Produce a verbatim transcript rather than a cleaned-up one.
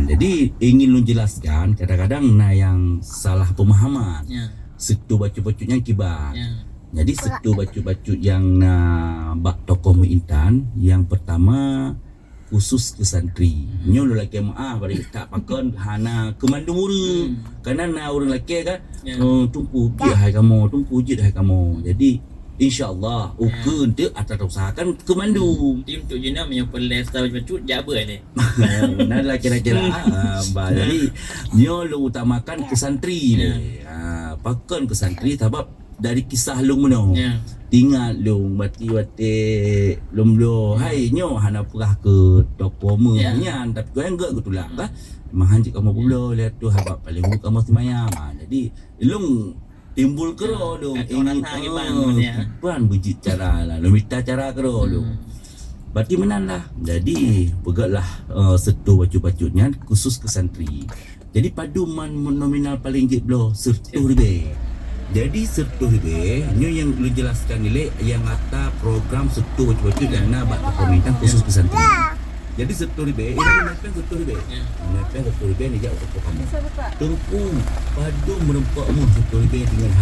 Jadi ingin lôn jelaskan, kadang-kadang na nyang salah pemahaman. Ya. Seutu bacut-bacut nyan kiban. Ya. Jadi seutu bacut-bacut nyang na bak toko Muintan, yang pertama khusus keu santri. Hmm. Nyoe lôn lakée meu'ah bari that pakon hana keu mandum ureuëng. Hmm. Karena na ureuëng lakée kan, ya, oh, tungku jeuet hai kamoe, tungku jeuet hai kamoe. Jadi insya-Allah, ya, ukeue enteuk ata usahakan keu mandum. Tim tu jina meunyoe peureulée seutu bacut-bacut jak beuet lé. Nah lah kira-kira. Ah, bah, jadi nyoe lôn utamakan keu santri lé. Ya. Ah, pakon keu santri sabab dari kisah lôn meunoe. Ya. Ingat lôn, bacut-bacut lôn bloe, hmm, hai nyoe hana peugah keu toko meuh, ya, nyan, tapi keu nyang geuh geutulak, hmm, kah? Mahan cit kamoe peubloe lé tu, sabab paléng buet kamoe seumayang. Ha, jadi lôn timbul keudroe lôn, kat orang ingin, hak iban, ah, ya, kiban beujeuet cara lah, lôn mita cara keudroe lôn. Hmm. Berarti meunan lah. Jadi peugötlah, eh, seutu bacut-bacut nyan khusus keu santri. Jadi padum man nominal paléng jeuet bloe? Sireutoh ribée. Jadi sireutoh ribée nyoe nyang lôn jelaskan ilée nyang ata program seutu bacut-bacut nyang na bak toko Muintan khusus keu santri. Jadi sireutoh ribée, eh, lôn leupah sireutoh ribée. Ya. Lôn leupah sireutoh ribée nijak u toko kamoe. Teungku, padum meureumpok meuh sireutoh ribée deungon